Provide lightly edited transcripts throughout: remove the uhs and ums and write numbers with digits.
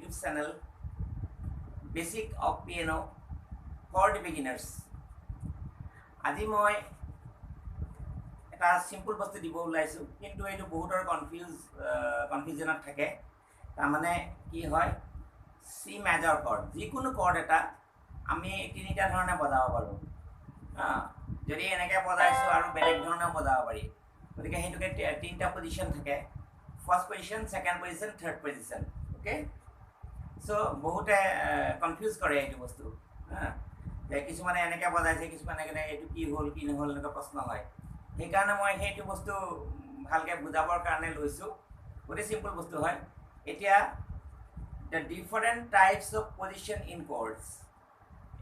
YouTube channel Basic of Piano for the Beginners. আজি মই এটা চিম্পল বস্তু দিব ওলাইছোঁ, কিন্তু এইটো বহুতৰ কনফিউজনত থাকে। তাৰমানে কি হয়, চি মেজৰ কৰ্ড, যিকোনো কৰ্ড এটা আমি তিনিটা ধৰণে বজাব পাৰোঁ। যদি এনেকৈ বজাইছোঁ আৰু বেলেগ ধৰণেও বজাব পাৰি, গতিকে সেইটোকে তিনিটা পজিশ্যন থাকে, first position, second position, third position. Okay, so বহুতে কনফিউজ কৰে এইটো বস্তু, যে কিছুমানে এনেকৈ বজাইছে, কিছুমানে এনেকৈ, এইটো কি হ'ল কি নহ'ল এনেকুৱা প্ৰশ্ন হয়। সেইকাৰণে মই সেইটো বস্তু ভালকৈ বুজাবৰ কাৰণে লৈছোঁ। অতি চিম্পল বস্তু হয়। এতিয়া the different types of position in chords,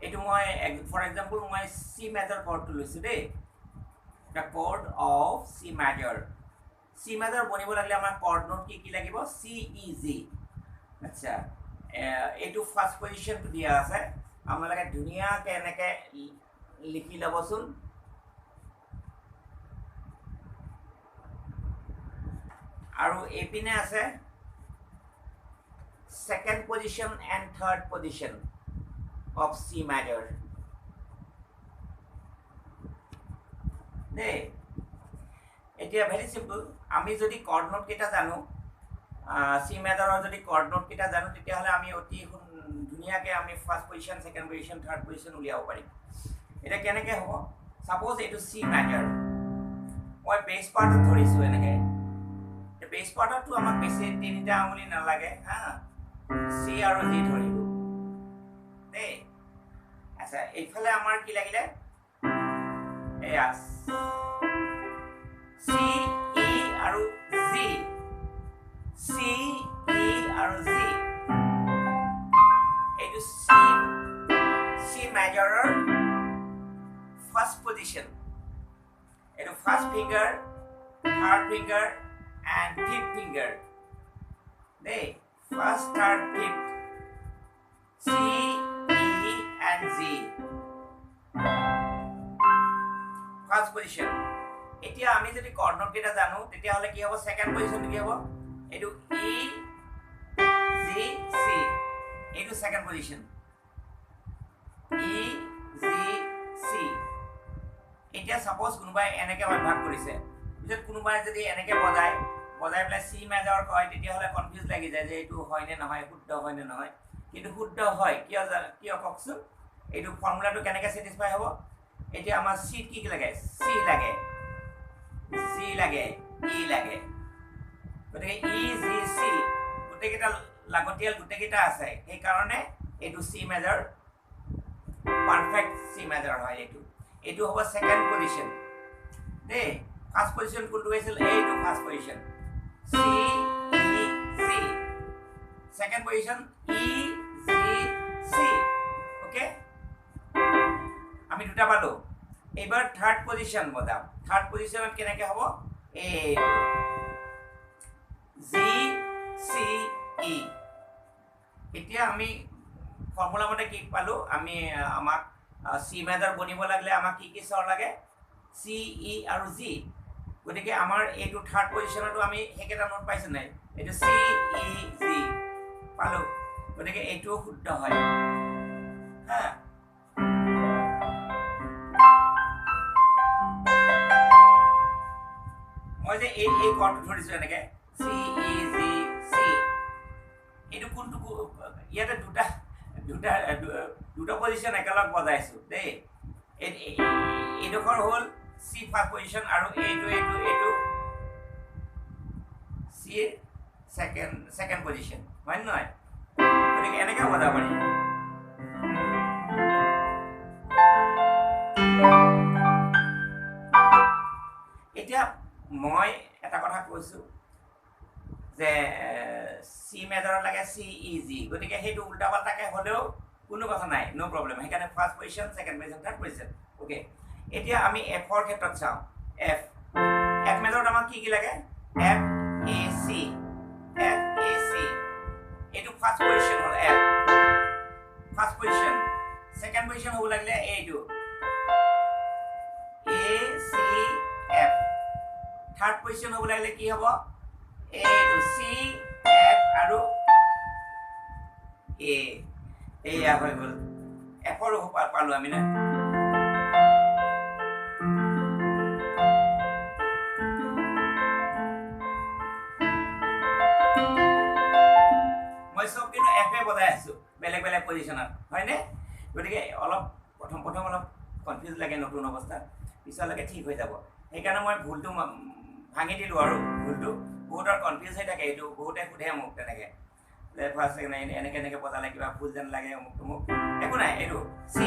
এইটো মই ফৰ এক্সাম্পল মই চি মেজৰ কৰ্ডটো লৈছোঁ দেই। The chord of C major. C major বনিব লাগিলে আমাৰ কৰ্ড নোট কি কি লাগিব? চি ই জি। আচ্ছা, এইটো ফাৰ্ষ্ট পজিশ্যনটো দিয়া আছে, আপোনালোকে ধুনীয়াকৈ এনেকৈ লিখি ল'বচোন। আৰু এইপিনে আছে second position and third position of C major দেই। এতিয়া ভেৰি চিম্পল, আমি যদি কৰ্ড নোটকেইটা জানো, চি মেজৰৰ যদি কৰ্ড নোটকেইটা জানো, তেতিয়াহ'লে আমি অতি ধুনীয়াকৈ আমি first position, second position, third position উলিয়াব পাৰিম। এতিয়া কেনেকৈ হ'ব? ছাপ'জ এইটো চি মেজৰ, মই বেছ পাৰ্টত ধৰিছোঁ এনেকৈ। বেছ পাৰ্টততো আমাক বেছি তিনিটা আঙুলি নালাগে, হা, চি আৰু জি ধৰিলোঁ দেই। আচ্ছা, এইফালে আমাৰ কি লাগিলে? এয়া চি ই আৰু জি, চি ই আৰু জি, এইটো চি চি মেজৰৰ ফাৰ্ষ্ট পজিশ্যন। এইটো first finger, third finger and fifth finger দেই। First, third, fifth, C E and G, first position. এতিয়া আমি যদি কৰ্ড নোটকেইটা জানো, তেতিয়াহ'লে কি হ'ব? ছেকেণ্ড পজিশ্যনটো কি হ'ব? এইটো ই জি চি, এইটো second position, E G C. এতিয়া ছাপ'জ কোনোবাই এনেকৈ অভ্যাস কৰিছে, পিছত কোনোবাই যদি এনেকৈ বজায়, বজাই পেলাই চি মেজৰ কয়, তেতিয়াহ'লে কনফিউজ লাগি যায় যে এইটো হয়নে নহয়, শুদ্ধ হয়নে নহয়। কিন্তু শুদ্ধ হয়। কিয় কিয় কওকচোন? এইটো ফৰ্মুলাটো কেনেকৈ ছেটিছফাই হ'ব? এতিয়া আমাৰ চিত কি কি লাগে? চি লাগে, জি লাগে, ই লাগে। গতিকে ই জি চি গোটেইকেইটা লাগতিয়াল গোটেইকেইটা আছে, সেইকাৰণে এইটো C major, perfect C major হয়। এইটো হ'ব ছেকেণ্ড পজিশ্যন দেই। ফাৰ্ষ্ট পজিশ্যন কোনটো হৈছিল? এইটো first position, C E G. Second position E G C. Okay, আমি দুটা পালোঁ। এইবাৰ থাৰ্ড পজিশ্যন বজাম। থাৰ্ড পজিশ্যনত কেনেকৈ হ'ব? এইটো জি চি ই। এতিয়া আমি ফৰ্মুলা মতে কি পালোঁ? আমি আমাক চি মেজৰ বনিব লাগিলে আমাক কি কি স্বৰ লাগে? চি ই আৰু জি। গতিকে আমাৰ এইটো থাৰ্ড পজিশ্যনতো আমি সেইকেইটা নোট পাইছোঁ নাই? এইটো চি ই জি পালোঁ, গতিকে এইটোও শুদ্ধ হয়। হা, মই যে এই এই কৰ্ডটো ধৰিছোঁ এনেকৈ, চি ই জি চি, এইটো কোনটো? ইয়াতে দুটা দুটা দুটা পজিশ্যন একেলগ বজাইছোঁ দেই। এইডোখৰ হ'ল চি ফাৰ্ষ্ট পজিশ্যন, আৰু এইটো এইটো এইটো চিৰ ছেকেণ্ড পজিশ্যন, হয় নে নহয়? গতিকে এনেকৈ বজাব পাৰি। এতিয়া মই এটা কথা কৈছোঁ যে চি মেজৰত লাগে চি ই জি, গতিকে সেইটো উল্টা পাল্টাকৈ হ'লেও কোনো কথা নাই, ন' প্ৰব্লেম। সেইকাৰণে first position, second position, third position. Okay, এতিয়া আমি এফৰ ক্ষেত্ৰত চাওঁ। এফ এফ মেজৰত আমাক কি কি লাগে? F A C, F A C, এইটো ফাৰ্ষ্ট পজিশ্যন হ'ল F, first position. Second position হ'ব লাগিলে এইটো A C F. Third position হ'ব লাগিলে কি হ'ব? এইটো চি এফ আৰু এ, এইয়া হৈ গ'ল। এফৰো পালোঁ আমি না। মই চব কিন্তু এফে বজাই আছোঁ বেলেগ বেলেগ পজিশ্যনত, হয়নে? গতিকে অলপ প্ৰথম প্ৰথম অলপ কনফিউজ লাগে নতুন অৱস্থাত, পিছলৈকে ঠিক হৈ যাব। সেইকাৰণে মই ভুলটো ভাঙি দিলোঁ আৰু ভুলটো বহুতৰ কনফিউজ হৈ থাকে, এইটো বহুতে সোধে মোক তেনেকৈ যে ফাৰ্ষ্ট এনেকৈ এনেকৈ বজালে কিবা ভুল যেন লাগে অমুক তমুক। একো নাই, এইটো C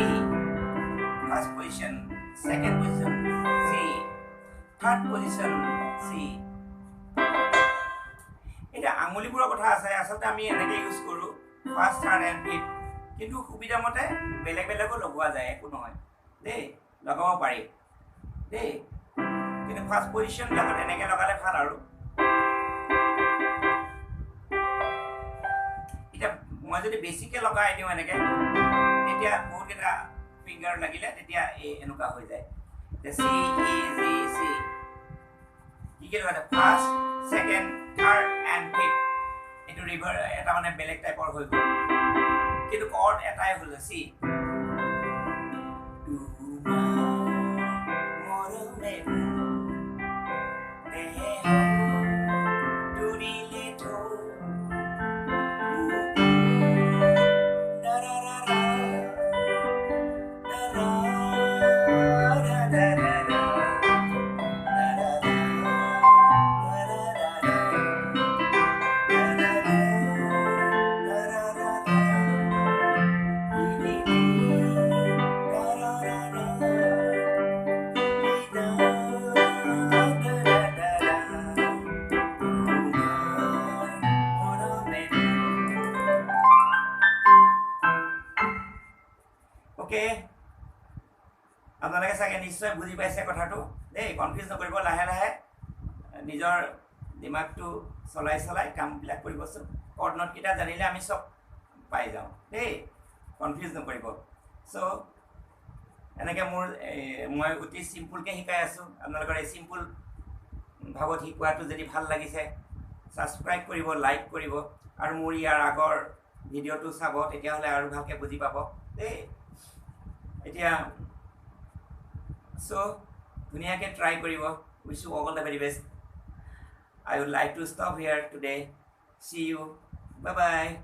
first position, second position C, third position C. এতিয়া আঙুলিবোৰৰ কথা আছে, আচলতে আমি এনেকৈ ইউজ কৰোঁ ফাৰ্ষ্ট, থাৰ্ড এণ্ড ফিফ্থ, কিন্তু সুবিধা মতে বেলেগ বেলেগো লগোৱা যায়, একো নহয় দেই, লগাব পাৰি দেই। কিন্তু ফাৰ্ষ্ট পজিশ্যনবিলাকত এনেকৈ লগালে ভাল আৰু। এতিয়া মই যদি বেছিকৈ লগাই দিওঁ এনেকৈ, তেতিয়া বহুতকেইটা ফিংগাৰ লাগিলে তেতিয়া এই এনেকুৱা হৈ যায়। চি ই জি চি কি কি লগাইছে, first, second, third and fifth. এইটো ৰিভাৰ এটা মানে বেলেগ টাইপৰ হৈ গ'ল, কিন্তু কৰ্ড এটাই হ'ল চি। আপোনালোকে চাগে নিশ্চয় বুজি পাইছে কথাটো দেই, কনফিউজ নকৰিব, লাহে লাহে নিজৰ দিমাগটো চলাই চলাই কামবিলাক কৰিবচোন। কৰ্ড নোটকেইটা জানিলে আমি চব পাই যাওঁ দেই, কনফিউজ নকৰিব। চ' এনেকৈ মোৰ মই অতি চিম্পুলকৈ শিকাই আছোঁ, আপোনালোকৰ এই চিম্পুল ভাৱত শিকোৱাটো যদি ভাল লাগিছে ছাবস্ক্ৰাইব কৰিব, লাইক কৰিব, আৰু মোৰ ইয়াৰ আগৰ ভিডিঅ'টো চাব, তেতিয়াহ'লে আৰু ভালকৈ বুজি পাব দেই। এতিয়া চ' ধুনীয়াকৈ ট্ৰাই কৰিব। Wish you all the very best. I would like to stop here today. See you, bye bye.